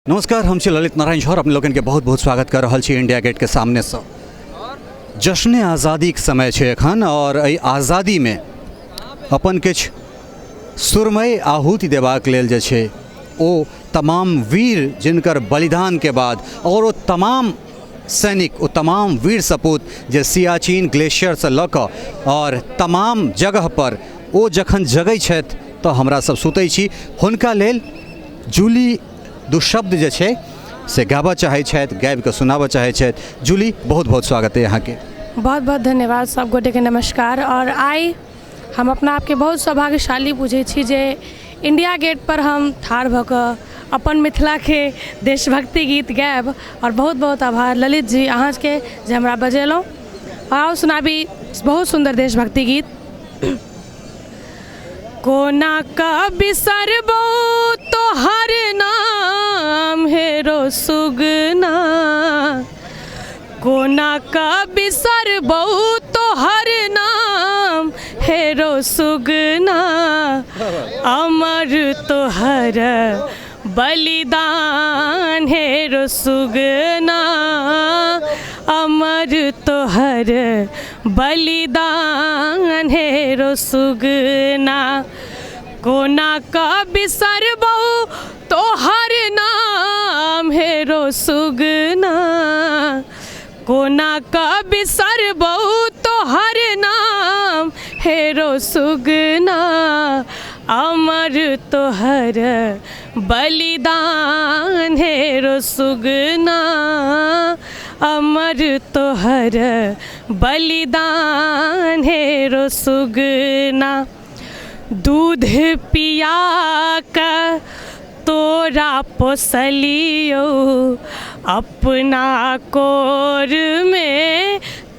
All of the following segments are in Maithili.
नमस्कार, हम छी ललित नारायण झा और अपने लोगन के बहुत बहुत स्वागत कर रहल छी इंडिया गेट के सामने से। जश्न आज़ादी के समय छै एखन और एहि आज़ादी में अपन किछु सुरमय आहुति देबाक लेल जे छै ओ तमाम वीर जिनकर बलिदान के बाद और ओ तमाम सैनिक, ओ तमाम वीर सपूत जे सियाचिन ग्लेशियरसँ लऽ कऽ और तमाम जगह पर ओ जखन जगै छथि तऽ हमरा सब सुतै छी, हुनका लेल जूली दू शब्द जे छै से गाबऽ चाहै छथि, गाबिकऽ सुनाबऽ चाहै छथि। जूली, बहुत बहुत स्वागत अइ अहाँके। बहुत बहुत धन्यवाद, सब गोटेके नमस्कार। और आइ हम अपना आपके बहुत सौभाग्यशाली बुझै छी जे इंडिया गेट पर हम ठाढ़ भऽ कऽ अपन मिथिलाके देशभक्ति गीत गायब। और बहुत बहुत आभार ललित जी अहाँके जे हमरा बजेलहुँ। आउ सुनाबी बहुत सुन्दर देशभक्ति गीत। कोना का बिसरबो तोहर नाम हेरो सुगना, कोना का बिसरबो तोहर नाम हेरो सुगना, अमर तोहर बलिदान हेरो सुगना, अमर तोहर बलिदान हेरो सुगना, कोना का बिसरबौ तोहर नाम हेरो सुगना, कोना का बिसरबौ तोहर नाम हेरो सुगना, अमर तोहर बलिदान हेरो सुगना, अमर तोहर बलिदान हेरो सुगना, दूध पिया कऽ तोरा पोसलियौ, अपना कोरमे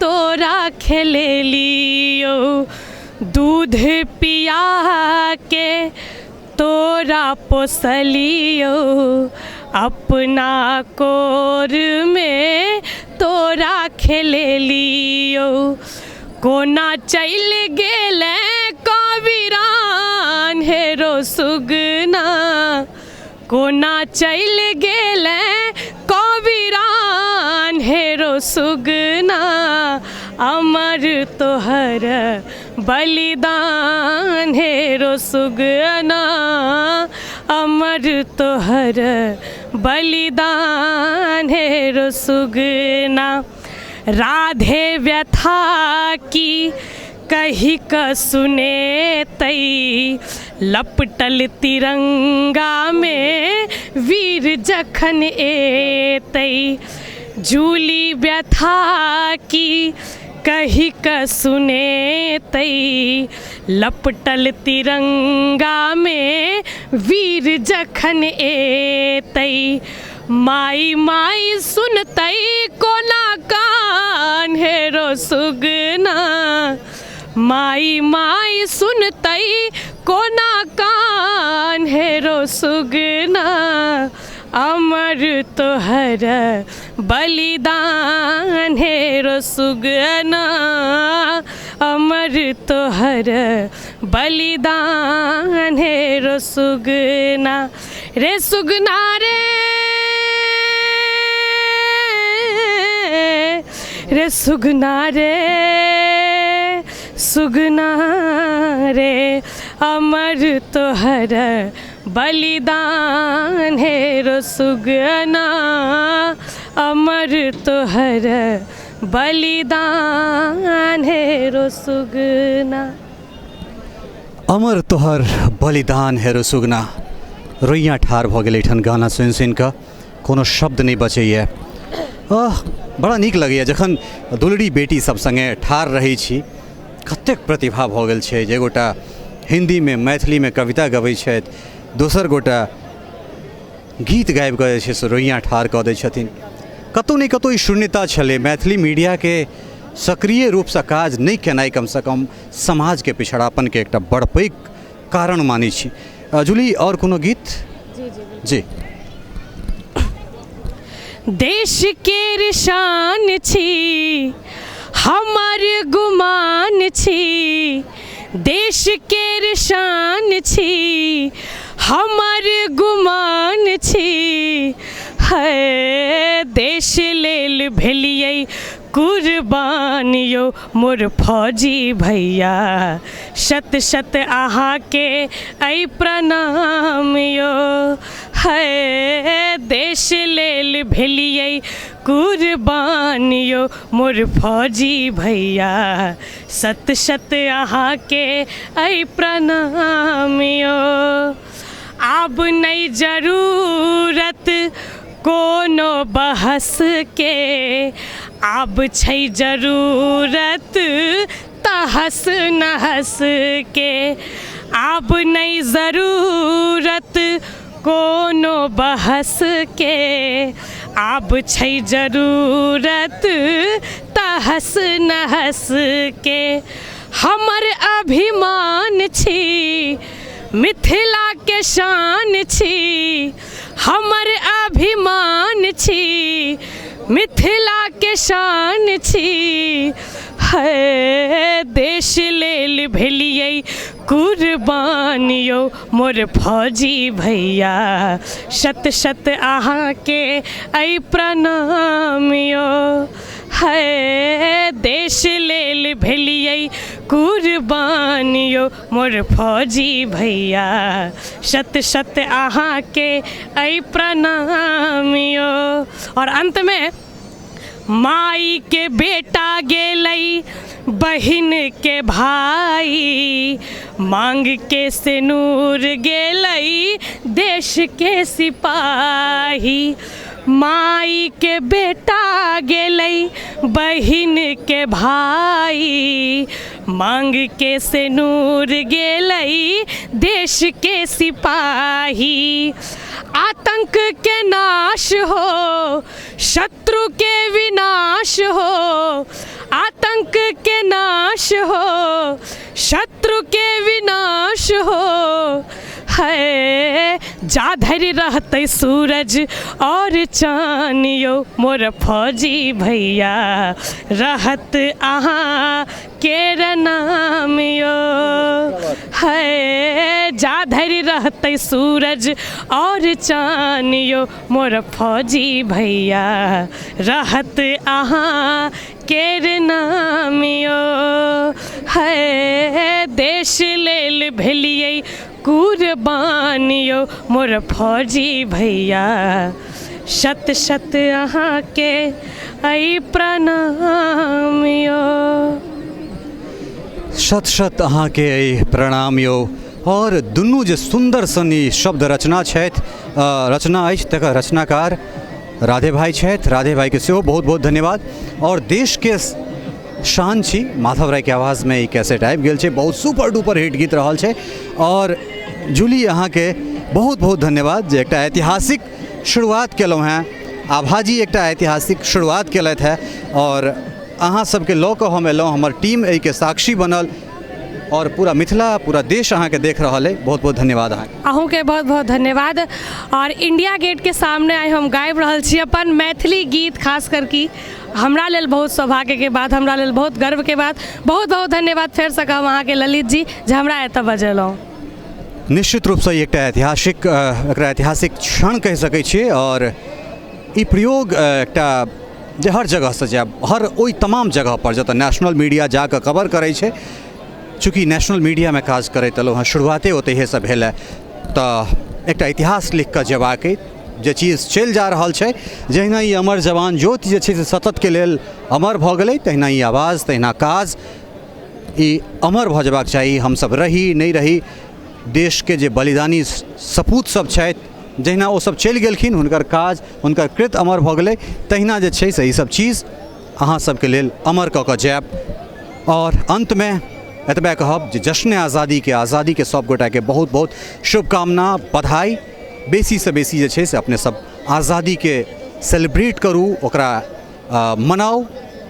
तोरा खेलेलियौ, दूध पिया के तोरा पोसलियौ, अपना कोरमे तोरा खेलेलियौ, कोना चलि गेलै कबीरान हेरो सुगना, कोना चलि गेलै कबीरान हेरो सुगना, अमर तोहर बलिदान हेरो सुगना, अमर तोहर बलिदान हेरो सुगना, राधे व्यथा की कही कऽ सुनेतै, लपटल तिरंगामे वीर जखन एतै, जूली व्यथा की कही कऽ सुनेतै, लपटल तिरंगामे वीर जखन एतै, माइ माइ सुनतै कोना कान हेरो सुगना, माइ माइ सुनतै कोना कान हेरो सुगना, अमर तोहर बलिदान हेरो सुगना, अमर तोहर बलिदान हेरो सुगना, रे सुगना रे, रे सुगना रे, सुगना रे, अमर तोहर बलिदान हेरो सुगना, अमर तोहर बलिदान हेरो सुगना। अमर तोहर बलिदान हेरो सुगना। रोइयाँ ठाढ़ भऽ गेल एहिठाम गाना सुनि सुनि कऽ, कोनो शब्द नहि बचैए। आह, बड़ा नीक लगैए जखन दुलरी बेटी सब सङ्गे ठाढ़ रहै छी। कतेक प्रतिभा भऽ गेल छै जे गोटा हिन्दीमे मैथिलीमे कविता गबै छथि, दोसर गोटा गीत गाबिकऽ जे छै से रोइयाँ ठाढ़ कऽ दै छथिन। कतहु ने कतहु ई शून्यता छलै, मैथिली मीडियाके सक्रिय रूपसँ काज नहि केनाइ कमसँ कम समाजके पिछड़ापनके एकटा बड़ पैघ कारण मानै छी। जूली, आओर कोनो गीत? जी। देश केर शान छी हमर गुमान छी, देश केर शान छी हमर गुमान छी, है देश लेल भेलियै कुर्बान यौ मोर फौजी भैया, शत शत अहाँके अइ प्रणाम यौ। है देश लेल भेलियै कुर्बान यौ मोर फौजी भैया, शत शत अहाँके अइ प्रणाम यौ। आब नहि जरूरत कोनो बहसके, आब छै जरूरत तहस नहसके। आब नहि जरूरत कोनो बहसके, आब छै जरूरत तहस नहसके। हमर अभिमान छी, मिथिलाके शान छी, हमर अभिमान छी, मिथिलाके शान छी। हे देश लेल भेलियै कुर्बान यौ मोर फौजी भैया, शत शत अहाँके अइ प्रणाम यौ। हे देश लेल भेलियै कुर्बान यौ मोर फौजी भैया, शत शत अहाँके अइ प्रणाम यौ। आओर अन्तमे माई के बेटा गेलै बहिन के भाई, मांग के सिनूर गेलै देश के सिपाही। माई के बेटा गेलै बहिन के भाई, मांग के सिनूर गेलै देश के सिपाही। आतंक के नाश हो, शत्रु के विनाश हो, आतंक के नाश हो, शत्रु के विनाश हो। है जा धरि रहतै सूरज और चान यौ मोर फौजी भैया, रहत अहाँ केर नाम यौ। है जा धरि रहतै सूरज और चान यौ मोर फौजी भैया, रहत अहाँ केर नाम यौ। है देश लेल भेलियै कुर्बान यौ मोर फौजी भैया, शत शत अहाँके अइ प्रणाम यौ। शत शत अहाँके अइ प्रणाम यौ। आओर दुनू जे सुन्दर सन ई शब्द रचना छथि, रचना अछि, तकर रचनाकार राधे भाइ छथि। राधे भाइके सेहो बहुत बहुत धन्यवाद। आओर देशके शान छी माधव रायके आवाजमे ई कैसेट आबि गेल छै, बहुत सुपर डुपर हिट गीत रहल छै। आओर जूली अहाँके बहुत बहुत धन्यवाद जे एकटा ऐतिहासिक शुरुआत केलहुँ हेँ। आभाजी एकटा ऐतिहासिक शुरुआत केलथि हेँ आओर अहाँ सबके लऽ कऽ हम एलहुँ, हमर टीम एहिके साक्षी बनल और पूरा मिथिला पूरा देश अहाँके देख रहल अइ। बहुत बहुत धन्यवाद अहाँके। अहूँके बहुत बहुत धन्यवाद। और इंडिया गेट के सामने आइ हम गाबि रहल छी अपन मैथिली गीत, खास कर कि हमरा लेल बहुत सौभाग्यके बात, हमरा लेल बहुत गर्वके बात। बहुत बहुत धन्यवाद फेरसँ कहब अहाँके ललित जी जे हमरा एतऽ बजेलहुँ। निश्चित रूपसँ ई एकटा ऐतिहासिक, एकरा ऐतिहासिक क्षण कहि सकै छियै। और ई प्रयोग एकटा जे हर जगहसँ जायब, हर ओहि तमाम जगहपर जतऽ नेशनल मीडिया जाकऽ कवर करै छै, चूँकि नेशनल मीडियामे काज करैत एलहुँ हेँ, शुरुआते ओतहिएसँ भेल हँ, तऽ एकटा इतिहास लिखिकऽ जेबाक अइ जे चीज चलि जा रहल छै। जहिना ई अमर जवान ज्योति जे छै से सततके लेल अमर भऽ गेलै, तहिना ई आवाज, तहिना काज ई अमर भऽ जेबाक चाही। हमसब रही नहि रही, देशके जे बलिदानी सपूत सब छथि, जहिना ओ सब चलि गेलखिन, हुनकर काज हुनकर कृत अमर भऽ गेलै, तहिना जे छै से ई सब चीज अहाँ सबके लेल अमर कऽ कऽ जायब। आओर अन्तमे एतबे कहब जे जश्न आज़ादीके, आज़ादीके सब गोटाके बहुत बहुत शुभकामना, बधाई। बेसीसँ बेसी जे छै से अपने सब आज़ादीके सेलिब्रेट करू, ओकरा मनाउ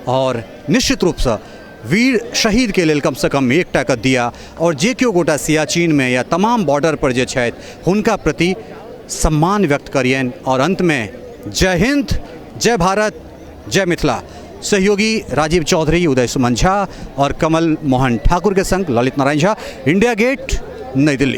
आओर निश्चित रूपसँ वीर शहीदके लेल कमसँ कम एकटा कऽ दिया, आओर जे केओ गोटा सियाचिनमे या तमाम बॉर्डरपर जे छथि हुनका प्रति सम्मान व्यक्त करियनि। आओर अन्तमे जय हिन्द, जय भारत, जय मिथिला। सहयोगी राजीव चौधरी, उदय सुमन झा और कमल मोहन ठाकुर के संग ललित नारायण झा, इंडिया गेट, नई दिल्ली।